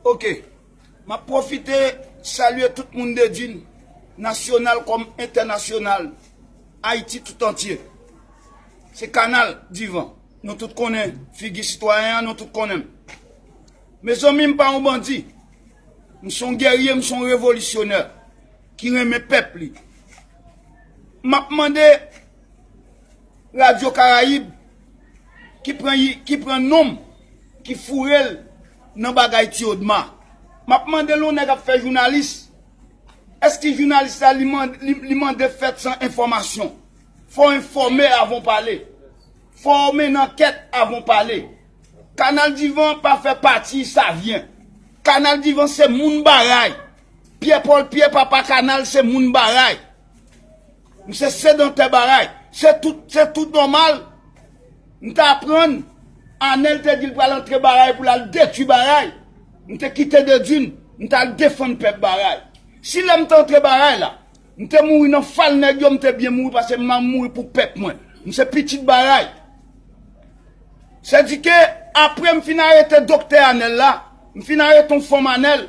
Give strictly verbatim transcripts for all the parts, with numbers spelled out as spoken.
Ok. M ap pwofite salye tout moun Dedin, nasyonal kòm entènasyonal, Ayiti tout antye. Se Kanal Divan. Nou tout konnen figi sitwayen an, nou tout konnen m. Mezanmi, m pa yon bandi. M se yon gèrye, m se yon revolisyonè ki renmen pèp li. M ap mande Radyo Karayib ki pran, ki pran non m, ki foure l nan bagay Ti Odma. M ap mande l, yon nèg ap fè jounalis, èske jounalis la li mande, li, li mande fèt san enfòmasyon? Fò w enfòme avan w pale. Fò w mennen ankèt avan w pale. Kanal Divan pa fè pati Savyen. Kanal Divan se moun Baray. Pyè Pòl, Pyè Papa Kanal se moun Baray. M se sedantè Baray. Se tout, se tout nòmal. M te aprann, Anèl te di l pral antre Baray pou l al detwi Baray. M te kite Dedin, m t al defann pèp Baray. Si lè m te antre Baray la, m te mouri nan fal nèg yo, m te byen mouri paske m ap mouri pou pèp mwen. M se pitit Baray. Sèdike, apre m fin arete doktè Anèl la, m fin arete yon fanm Anèl,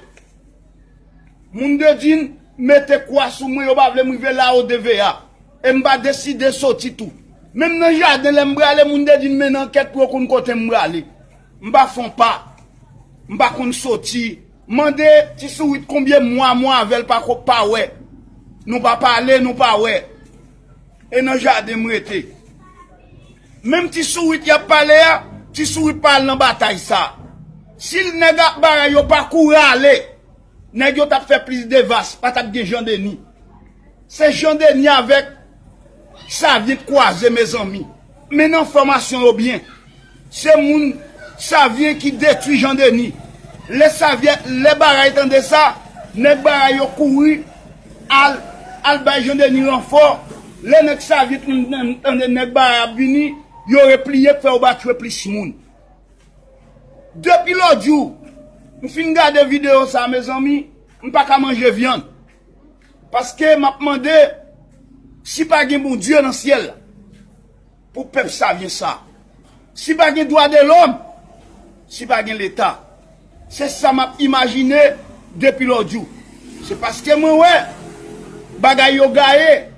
moun Dedin mete kwa sou mwen, yo pa vle m rive la o de ve a. E m pa deside soti tou. Menm nan jaden, lè m prale, moun Dedin mennen ankèt pou yo konn kote m prale. M pa fè yon pa. M pa konn soti. Mande Ti Sourit konbyen mwa mwen avè l pa ko, pa wè. Nou pa pale, nou pa wè. E nan jaden m rete. Menm Ti Sourit y ap pale a, Ti Sourit pa al nan batay sa. Si nèg ak bagay yo pa kouri ale, nèg yo t ap fè plis de vas, pa t ap gen Jan Deni. Se Jan Deni avèk Savyen k kwaze, mezanmi. Men nan fòmasyon yo byen. Se moun Savyen ki detwi Jan Deni. Lè Savyen, lè Baray tande sa, nèg Baray yo kouri al, al bay Jan Deni ranfò. Lè nèg Savyen tande, tande nèg Baray ap vini, yo repliye, k fè yo ba tchwe plis moun. Depi lòt jou, m fin gade videyo sa, mezanmi, m pa ka manje vyann. Paske m ap mande si pa gen Bondye nan syèl la pou pèp Savyen sa. Si pa gen dwa de lòm, si pa gen Leta. Se sa m ap imajine depi lòt jou. Se paske mwen wè bagay yo gaye,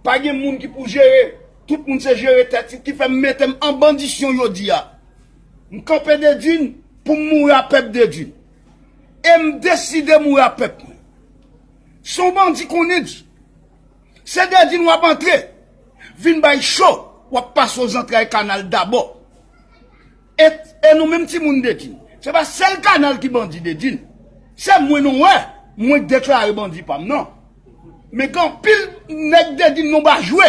pa gen moun ki pou jere. Tout moun se jere tèt yo ki fè m mete m an bandisyon jodi a. M kanpe Dedin pou m mouri a pèp Dedin. E m deside mouri a pèp mwen. Si yon bandi konnen di, se Dedin w ap antre, vin bay cho, w ap pase o zantray Kanal dabò. E, e nou menm timoun Dedin, se pa sèl Kanal ki bandi Dedin. Se mwen nou wè, mwen k deklare bandi pa m nan. Men gen anpil nèg Dedin nou pa jwe.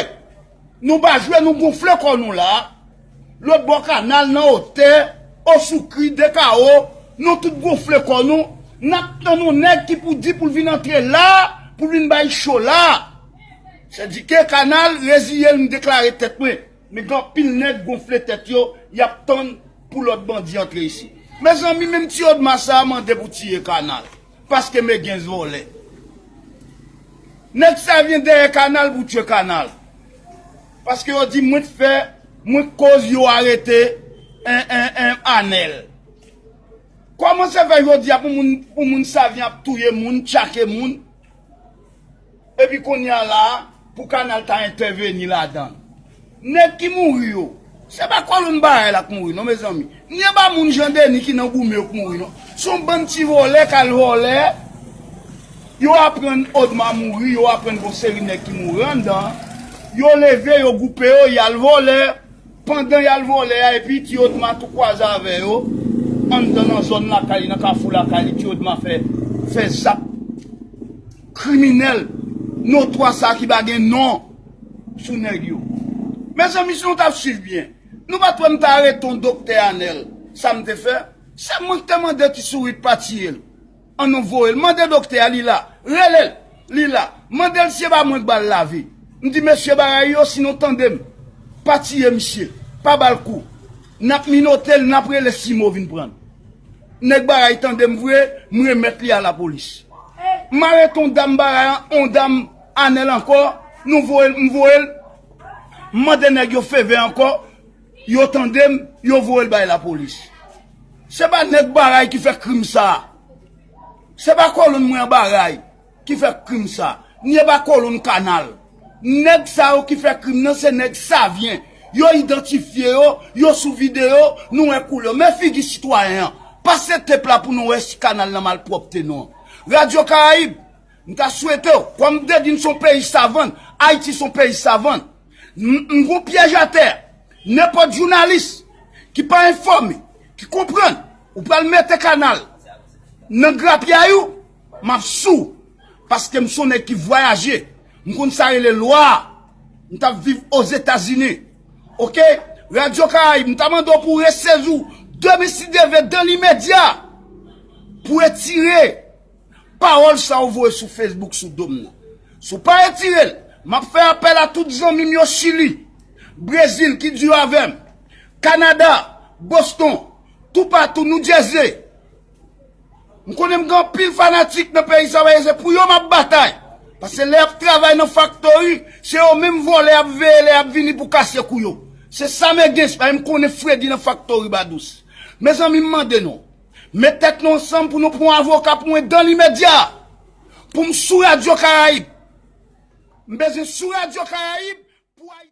Nou pa jwe, nou gonfle kò nou la. Lòt bò Kanal, nan Otè, Osoukri, Dekawo, nou tout gonfle kò nou. N ap tann yon nèg ki pou di pou l vin antre la, pou l vin bay cho la. Sèdike Kanal, reziye l, m deklare tèt mwen. Men gen anpil nèg gonfle tèt yo, y ap tann pou lòt bandi antre isit. Mezanmi, menm Ti Odma sa a mande pou tiye Kanal. Paske Megens vòlè. Nèg Savyen dèyè Kanal pou tye Kanal. Paske yo di mwen t fè, mwen koz yo arete en, en, en, Anèl. Kòman se fè jodi a pou moun, pou moun Savyen ap touye moun, tchake moun? Epi kounye a la a, pou Kanal ta entèveni ladan l. Nèg ki mouri yo, se pa kòlonn Baray la k mouri non, mezanmi. Ni e pa moun Jan Deni ki nan goumen yo k mouri non. Se yon bann ti vòlè k al vòlè. Yo aprann Odma mouri, yo aprann gon seri nèg ki mouri anndan. Yo leve, yo gwoupe yo, y al vòlè. Pandan y al vòlè a, epi Ti Odma tou kwaze avè yo, anndan nan zòn lakay li, nan kafou lakay li, Ti Odma fè, fè zak kriminèl, notwa sa ki pa gen non sou nèg yo. Mezanmi, si nou t ap swiv byen, nou pa t wè m t arete yon doktè Anèl, sa m te fè? Se mwen ki te mande Ti Sourit pa tiye l. An nou voye l. Mande doktè a, li la. Rele l, li la. Mande l si se pa mwen k ba l lavi. M di mesye Baray yo, si nou tande m, pa tiye misye, pa ba l kou. N ap minote l, n ap rele Simo vin pran l. Nèg Baray tande m vre, m remèt li a lapolis. M arete yon dam Baray, yon dam Anèl ankò, nou voye l, m voye l. M mande nèg yo fevè ankò, yo tande m, yo voye l bay lapolis. Se pa nèg Baray ki fè krim sa a. Se pa kolonn mwen Anba Ray ki fè krim sa, ni e pa kolonn Kanal. Nèg sa yo ki fè krim nan se nèg Savyen. Yo idantifye yo, yo sou videyo, nou wè koulè yo. Men figi sitwayen an. Pase tep la pou nou wè si Kanal nan malpwòpte nou an. Radyo Karayib, m ta swete w, kòm m te di n se yon peyi savann, Ayiti se yon peyi savann. M m gon pyèj atè. Nenpòt jounalis ki pa enfòme, ki konprann, ou pral mete Kanal nan grapyay ou, m ap sou. Paske m se yon nèg ki vwayaje. M konn sa rele lwa. M t ap viv Ozetazini. Oke? Radyo Karayib, m ta mande w pou w resezi w, demen si Dye vle, dan limedya, pou w retire pawòl sa w voye sou Facebook sou do m nan. Si w pa retire l, m ap fè apèl a tout zanmi m yo Chili, Brezil ki di yo avè m, Kanada, Boston, toupatou, New Jersey. M konnen m gen anpil fanatik nan peyi sa, paske se pou yo m ap batay. Paske lè y ap travay nan faktori, se yo menm vòlè y ap veye lè y ap vini pou kase kou yo. Se sa m gen, paske m konnen fredi nan faktori Badous. Mezanmi, m mande nou, met tèt nou ansanm pou nou pran yon avoka pou mwen dan limedya. Pou m sou Radyo Karayib. M bezwen sou Radyo Karayib pou Ayiti.